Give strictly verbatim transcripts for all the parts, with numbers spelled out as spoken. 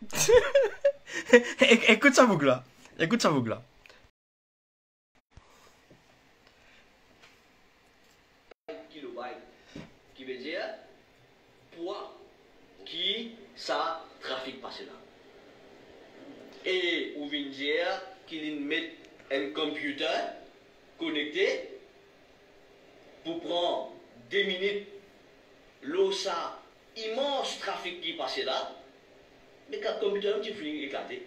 Ek-, ekout sa boug la. Ekout sa boug la. Kilobyte, ki vedir pwa ki sa trafik pase la. E ou vinn dir ki linn met enn computer konekte pou pran de minit lor sa imans trafik ki pase la, me kan computer mem ti fini eklate.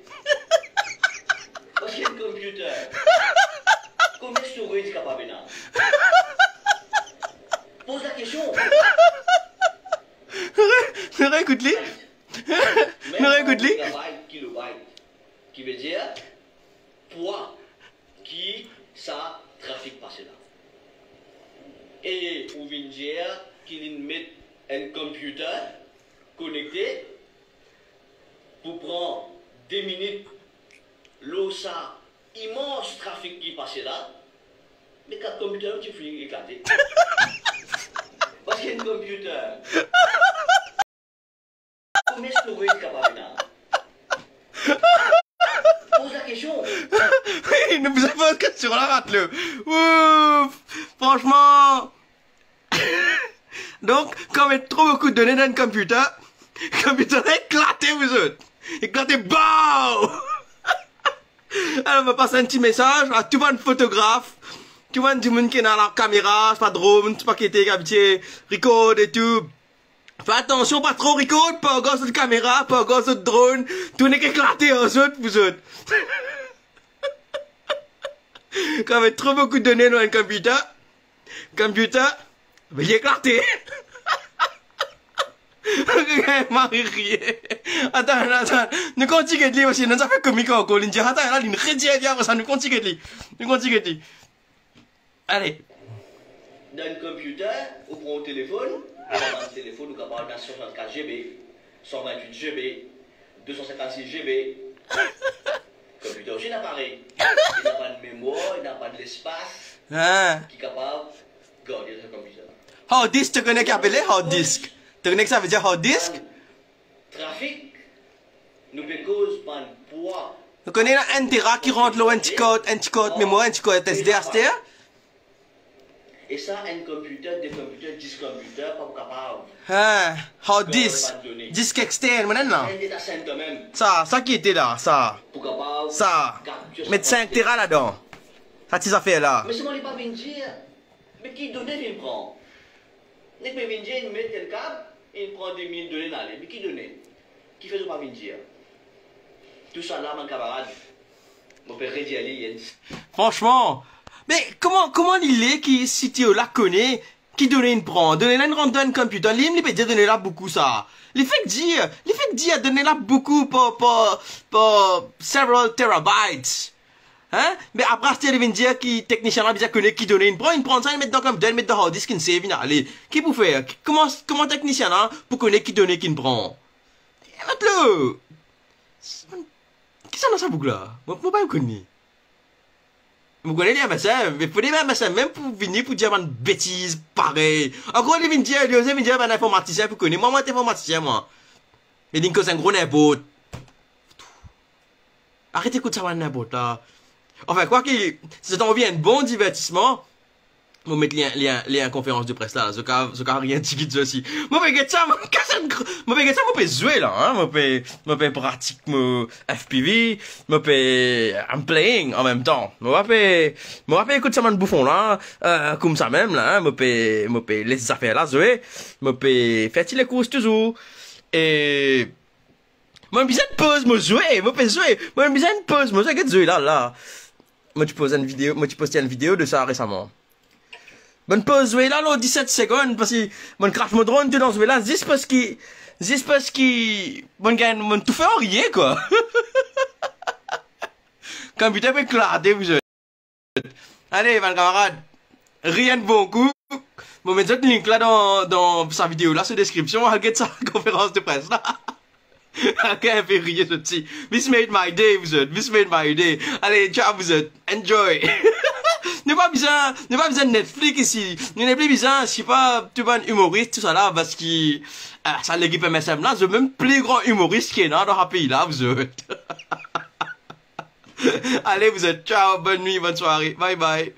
Parski enn computer, konbien storage li kapav ena? Poz lakestion. Nou reekout li. Nou rekout li. Megabyte, kilobyte, ki vedir pwa ki sa trafik pase la. E ou vinn dir ki linn met enn computer konekte pou pran de minit lor sa imans trafik ki pase la, me kan computer mem ti fini eklate. Parski enn computer, konbien storage li kapav ena? Poz lakestion. Nou bizin poz kestion la, Matlo. Ouf, fransman. Donk, kan met tro boukou done dan enn computer, computer la eklate, vouzot. Eklate, baw! Alor, mo pas enn ti mesaz a tou bann fotograf, tou bann dimoun ki ena lakamera, swa drone, swa ki ete abitie record e tou. Fer atansion, pa tro record, pa gard zot kamera, pa gard zot drone, tou nek eklate ar zot, vouzot. Kan met tro boukou done lor enn computer, computer, be li eklate. Mari riye. Atann, atann. Nou kontign li, parski nou zafer komik ankor. Linn dir, atann, la, linn redir li apre sa, nou kontign li. Nou kontign li. Ale. Dan enn computer, ou pran ou telefonn, ou pran bann telefonn, ou kapav ena san swasannkat GB, san vintwit GB, de san sinkannsis GB. Computer osi ena parey. Ena bann memwar, ena bann lespas ki kapav garde sa computer. Hard disk, to kone ki apele hard disk? To kone ki sa vedir hard disk? Trafik, nou pe koz bann pwa. Nou kone ena enn tera ki rant lor enn ti kart, enn ti kart memwar, enn ti kart SD aster. E sa, enn computer, de computer, dis computer, pa pou kapav. Hard disk, disk externe, mo ena la. Enn data center mem. Sa, sa ki ete la, sa. Pou kapav sa, met sink tera ladan. Sa ti zafer la. Me selman li pa vinn dir, me ki done vinn pran. Nek pe vinn dir, inn met enn kab, inn pran de minit done, inn ale. Me ki done? Kifer zot pa vinn dir? Tousala, bann kamarad, mo pe redir li, enn... Fransman, me kouma, kouma li le ki CTO la kone ki done inn pran? Done la inn rant dan enn computer, li mem li pe dir done la boukou sa. Li fek dir, li fek dir done la boukou par, par, par several terabytes. Hein? Me apre aster li vinn dir ki teknisien la bizin kone ki done inn pran, inn pran sa, inn met dan computer, inn met dan hard disk, inn save, inn ale. Ki pou fer? Ki, kouma, kouma teknisien la pou kone ki done ki inn pran? Matlo! Kisannla sa boug la? Mo, mo pa konn li. Mo kone li MSM, me fode li MSM mem pou vini pou dir bann betiz parey. Ankor li vinn dir, li oze vinn dir bann informatisien pou kone. Mwa, mo pa enn informatisien, mwa. Me linn koz enn gro ninport. Aret ekout sa bann ninport la. Anfin, kwa ki, si zot anvi enn bon divertisman, mo met lien, lien, lien konferans de pres la. Zot kav, zot kav riye tigit zot osi. Mo pe get sa, mo kas enn gr-, mo pe get sa, mo pe zwe la, hein. Mo pe, mo pe pratik mo FPV, mo pe, I'm playing an mem tan. Mo pa pe, mo pa pe ekout sa bann boufon la, euh, koumsa mem la, hein. Mo pe, mo pe les zafer la zwe. Mo pe fer ti lekours touzour. E mo bizin poz mo zwe, mo pe zwe. Mo bizin poz mo zwe, get zwe la, la. Mo ti poz enn video, mo ti poste enn video de sa resaman. Mo poz zwe la lor diset segonn, parski mo kras mo drone tou dan zwe la, zis parski, zis parski mo gagn, mo toufe ar rien, kwa. Computer pe eklate, vouzot. Ale, bann kamarad, riye enn bon kou. Mo met zot link la dan, dan sa video la, so deskripsion, al get sa konferans de pres la. Al gagn enpe riye zot ti. This made my day, vouzot. This made my day. Ale, ciao, vouzot. Enjoy. Nou pa bizin, nou pa bizin Netflix isi. Nou nepli bizin, sipa, tou bann imoris, tousala, parski, ah, sa lekip M S M la, zot mem pli gran imoris ki ena dan sa pei la, zot. Ale, zot, ciao, bonn nwit, bonn sware, bye bye.